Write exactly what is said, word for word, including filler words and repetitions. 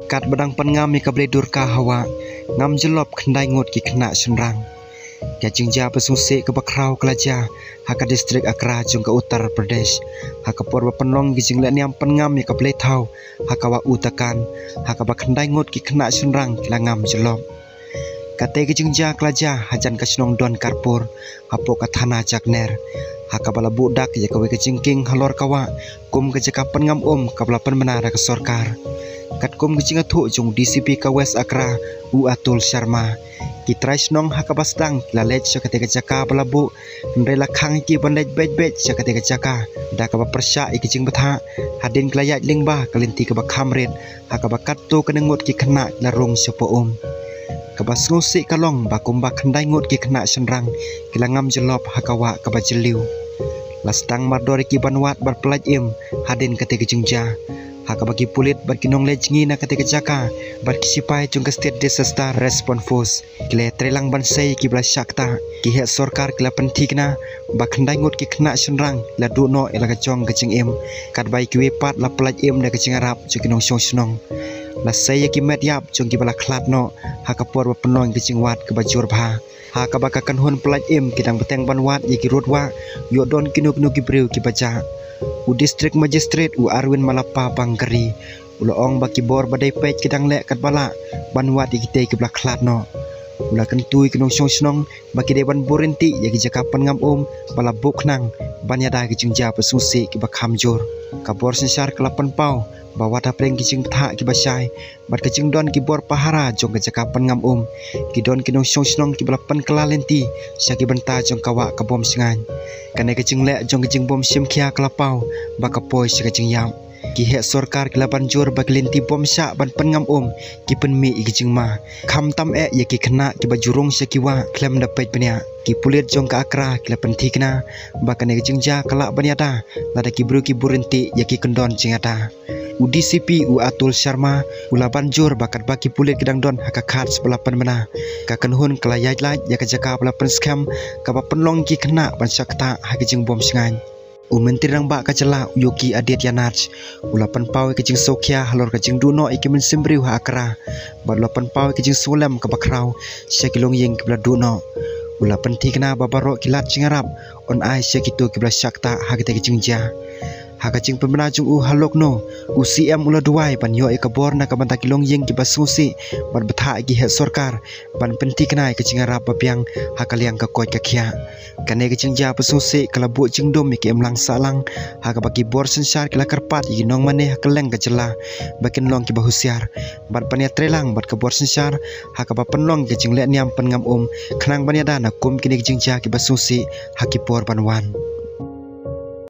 Katba dang pynngam ïa ka blei Durga ha wah, ngam jyllop khyndai ngut ki khynnah shynrang. Ka jingjia ba sngewsih kaba khraw ka la jia ha ka distrik Agra jong ka Uttar Pradesh, ha ka por ba pynlong ki jingleh niam pynngam ïa ka blei thaw ha ka wah Uttarakhand, ha kaba khyndai ngut ki khynnah shynrang ki la ngam jyllop. Katei ka jingjia ka la jia hajan ka shnong Donkarpur, hapoh ka thana Jagner, ha kaba la buh dak ïa kawei ka jingkieng halor ka wah kum ka jaka pynngam um kaba la pynbna da ka sorkar. Katkum ka jingïathuh jong u D C P ka West Agra, u Atul Sharma, ki trai shnong ha kaba sdang ki la leit sha katei ka jaka ba la buh, hynrei la khang ïa ki ban leit beit beit sha katei ka jaka da kaba pyrshah ïa ki jingbthah, hadien ki la ïaid lyngba ka lynti kaba kham rit, ha kaba katto katne ngut ki khynnah ki la rung shapoh um. Kaba sngewsih ka long ba kumba khyndai ngut ki khynnah shynrang ki la ngam jyllop ha ka wah kaba jylliew. La sdang mardor ïa ki ban wad bad pyllait im hadien katei ka jingjia, ha kaba ki pulit bad ki nongleit jngi na katei ka jaka bad ki sipai jong ka State Disaster Response Force ki la ïatreilang ban sei ïa kiba la shah ktah. Ki heh sorkar ki la pynthikna ba khyndai ngut ki khynnah shynrang la duh noh ïa la ka jong ka jingim, katba ïa kiwei pat la pyllait im da ka jingïarap jong ki nongshong shnong. La sei ïa ki met ïap jong kiba la khlad noh ha ka por ba pynlong ïa ka jingwad kaba jur bha, ha kaba ka kynhun pyllait im ki dang bteng ban wad ïa ki rud wah, ïoh don kino kino ki briew kiba jah. U District Magistrate, u Arvind Malappa Bangari, u la ong ba ki bor ba dei peit ki dang leh katba lah ban wad ïa kitei kiba la khlad noh. U la kyntu ïa ki nongshong shnong ba ki dei ban buh ryntih ïa ki jaka pynngam um ba la buh khnang ban ïada ïa ki jingjia ba sngewsih kiba kham jur. Ka bor synshar ka la pynpaw ba wat hapdeng ki jingbthah kiba shai bad ka jingdon ki bor pahara jong ka jaka pynngam um, ki don ki nongshong shnong kiba la pynkylla lynti sha ki bynta jong ka wah ka bym shngaiñ. Kane ka jingleh jong ka jingbym shim khia ka la paw ba ka poi sha ka jingïap. Ki heh sorkar ki la ban jur ba ki lynti bym shah ban pynngam um ki pynmih ïa ki jingma, khamtam eh ïa ki khynnah kiba ju rung sha ki wah khlem da peit bniah. Ki pulit jong ka Agra ki la pynthikna ba kane ka jingjia ka lah ban ïada lada ki briew ki buh ryntih ïa ki kyndon jingïada. U D C P, u Atul Sharma, u la ban jur ba katba ki pulit ki dang don ha ka khadar ba la pynbna, ka kynhun ka la ïaid lait ïa ka jaka ba la pynskhem kaba pynlong ïa ki khynnah ban shah ktah ha ki jingbym shngaiñ. U Myntri Rangbah ka jylla, u Yogi Adityanath, u la pynpaw ïa ka jingsngewkhia halor ka jingduh noh ïa ki mynsiem briew ha Agra bad u la pynpaw ïa ka jingsngewlem kaba khraw sha ki longïing kiba la duh noh. U la pynthikna ba baroh ki lad jingïarap un ai sha kito kiba la shah ktah ha katei ka jingjia. Ha ka jingpynbna jong u ha Lucknow, u C M u la duwai ban ïoh ïa ka bor na ka bynta ki longïing kiba sngewsih bad bthah ïa ki heh sorkar ban pynthikna ïa ka jingïarap ba biang ha ka liang ka koit ka khiah. Kane ka jingjia ba sngewsih ka la buh jingdum ïa ka imlang sahlang, ha kaba ki bor synshar ki la kyrpad ïa ki nongmane ha kylleng ka jylla ba kin long kiba husiar bad ban ïatreilang bad ka bor synshar ha kaba pynlong ïa ka jingleh niam pynngam um, khnang ban ïada na kum kine ki jingjia kiba sngewsih ha ki por ban wan.